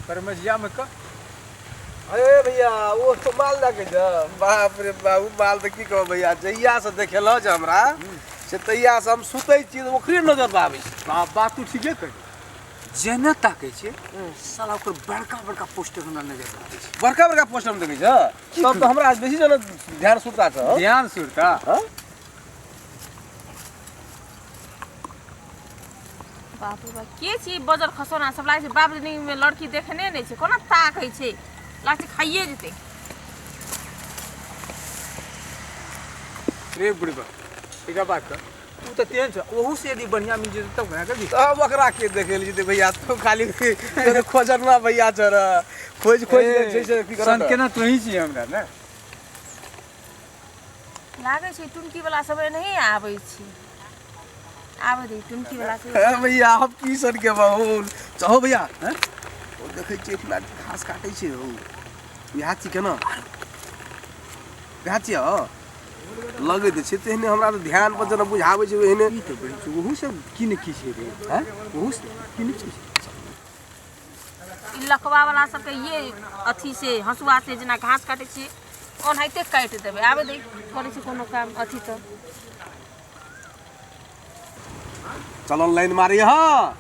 परमजिया में क अरे भैया ओ तो माल लगे छ बाप रे बाप उ माल तऽ की कहब भैया जहिया से देखेलऽ जे हमरा से तहिया से हम सुतै छी तऽ ओकरे नजर पर आबै छै। बाप बात तू ठीके कही जेने ताकै छै साला ओकर बड़का बड़का पोस्टर हमरा नजर आबै छै। बड़का बड़का पोस्टर मे देखै छ तब तऽ हमरा बेसी जना ध्यान सुतता छ। ध्यान सुरता। हाँ? बाप रे बाप, के छी बजर खसौना सब? लागै छै बाप जिंदगीमे लड़की देखने नहि छै, कोना ताकै छै, लागै छै खाइए जेतै। रे बुढ़बा, एकरा बात कर, तू तऽ तेहन छ, ओहू से यदि बढ़िया मिल जेतै तब केना करबी? तब ओकरा के देखे लए जेतै भैया? तू खाली तोरे खोजना भैया छ र खोज खोज के छै से की करत? सन केना तोही छी हमरा ने। लागै छै टुनकी वाला सब एनाही आबै छै। आबै दे टुनकी वाला सब। हे भैया, हम की सन के बहुल चहो भैया हैं? ओ देखै छियै अपना घास काटै छै। ओ इएह छी केना इएह छियै? हँ, लगै तऽ छै तेहने, हमरा तऽ ध्यान पर जेना बुझाबै छै ओहने। ई तऽ बड़ी छै, ओहू से की ने की छै रे हैं, ओहू से की ने की छै। ई लकवा वाला सबके ये अथी से हँसुआ से जेना घास काटै छियै ओनाहिते काटि देबै। आबै दे, करै छै कोनो काम अथी तऽ। चल लाइन मारी। हाँ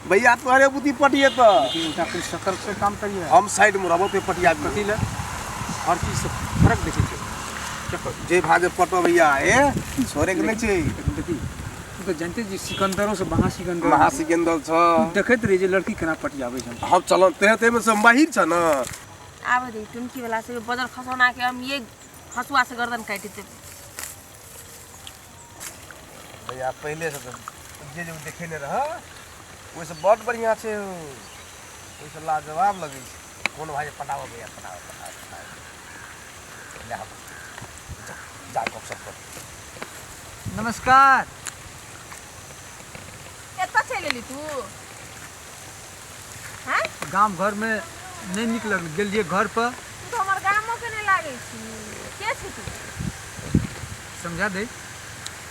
भैया, तोहरे बुद्धि पटिए तऽ लेकिन उनका कोई सतर्क से काम करिए। हम साइड में रहबो पे पटिया। कथी ले हर चीज से फर्क देखै छै चक्कर जे भाजे पटो भैया, ए छोड़े के नहि छै। लेकिन देखी, तू तऽ जानते जे सिकंदरो से महा सिकंदर। महा सिकंदर छ। देखैत रही जे लड़की केना पटियाबै छै। हम चल ते ते में से माहिर छ न। आबै दे टुनकी वाला सब बजर खसौना के, हम ये हँसुआ से गर्दन काटि देबै। भैया, पहिले से तऽ जे जे देखेने रह ओहिसँ बड बढ़िआँ छै, ओहिसँ लाजवाब लगै छै। कोन भाई पटाबो भैया? पटाबो पटाबो पटाबो, ले हम जा, जा गपशप कर। नमस्कार। एतऽ चलि एली तू? हैं? गाम घर में नहीं निक लगल, गेलिए घर पर। तू तऽ हमर गामो के नहि लागै छी, के छी तू? समझा दे।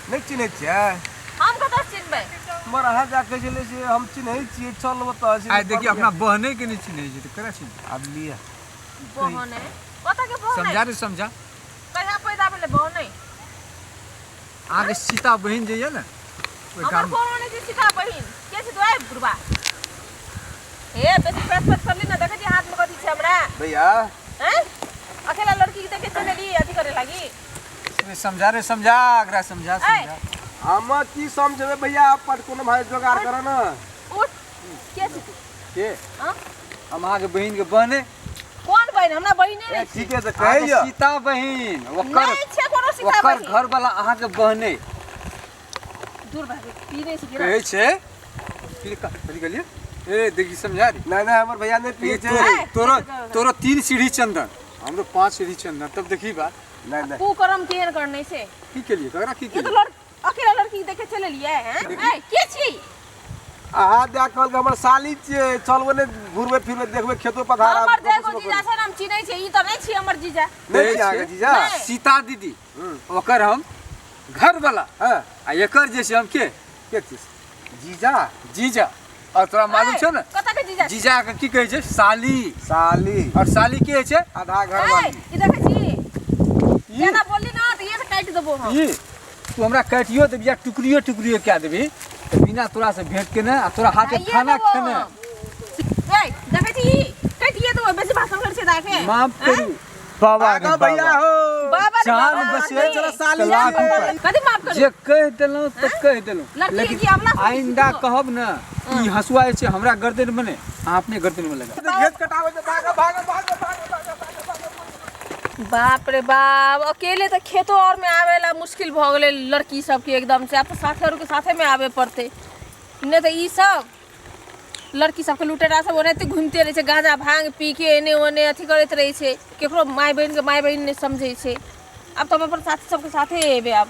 नहि चिन्है छियै? हम कतऽ चिन्हबै? मर अहाँ जा कहै छलै से हम चिन्है छियै, चल ओतऽ। आइ देखिए, अपना बहने के नहीं चिन्है छै तऽ केना चिन्है? आब लिअ। बहन है? कतऽ के बहन? समझा रे, समझा। कहिया पैदा भेलै बहन? अहाँके सीता बहिन जे यऽ ने ओहि हमर गाम। कोनो नहि छै सीता बहिन। के छी तू? आबि बुढ़बा, हे बेसी प्रेस प्रेस करली ने, देखै छी हाथमे कथी छै हमरा। भैया। हैं, अकेला लड़की के देखे चलि एली अथी करे लागी। रे, समझा रे, समझा एकरा, समझा। ऐ। समझा। हम की समझेबै भैया? अपन कोनो भाई जोगाड़ कर न। उठ, के छी तू? के? हाँ? हम अहाँके बहिन के बहने। कोन बहिन? हमरा बहिने ए नहि छै। ठीके तऽ अहाँके कहैया। सीता बहिन ओकर नहि छै कोनो सीता ओकर बहिन। घर वाला अहाँके बहने। दूर भागे, पी नहि छै। कहै छै की कथी कहलिए? ए देखी, समझा रे। नहि नहि, हमर भैया नहि पियै छै। ए, तोरो तोरो तोरो 3 सीढ़ी चंदन, हमरो 5 सीढ़ी चंदन, तब देखी बात। नहि नहि। कुकरम केहन करने छै। की केलिए ककरा? की ये तो केलिए? लड़ अकेला लड़की के देखे चलि एलियै हैं? ए, के छी? अहाँ दए कहलक हमर साली छियै, चल ओने घुरबै फिरबै, देखबै खेतो पथार। हमर देखो जीजा छै ने, हम चिन्है छियै, ई तऽ नहि छी हमर जीजा। नहि छै अहाँके जीजा? नहि। सीता दीदी ओकर हम घर वाला। हँ। आ एकर जे छै हम के के छी? जीजा। जीजा। और तोरा मालूम ए, छौ ने? कतऽ के जीजा छी? जीजा के की कहै छै? साली। साली। और साली के होइ छै? आधा घर ए, वाली। ई देखै छी? ई जेना बोलली ना तऽ ये से काटि देबो हम। ई तू हमरा काटियो देबी या टुकड़ियो टुकड़ियो कए देबी तऽ बिना तोरा से भेंट केने आ तोरा हाथ के खाइए खाना देबो खेने। हम। ए, देखै छी ई? काटिए देबो, बेसी भाषण करै छै दाके। माफ करू बाबा रे। आगा भैया बाबा हो। बाबा रे जान बाबा, बचे नहीं। चलो साली लाख छियै। रुपया। कथी माफ करू? जे कहि देलहुँ तऽ कहि देलहुँ, लड़की लेकिन की अबला समझै छी आइंदा तू? कहब ने ई हँसुआ जे छै हमरा गर्दन में नहि, अहाँ अपने गर्दन में लगा। खेत कटाबै तऽ भागो भागो भागो भागो भागो भागो। बाप रे बाप, अकेले तऽ खेतो और में आवे ला मुश्किल भऽ गेलै लड़की सबके एकदम से। आब तऽ साथे आरके साथे में आवे पड़तै, नहि तऽ ई सब लड़की सबके लुटेरा सब ओनाहिते घूमिते रहै छै, गांजा भांग पी के एने ओने अथी करैत रहै छै, केकरो माय बहिनके माय बहिन नहि समझै छै। आब तऽ हम अपन साथी सबके साथे एबै आब।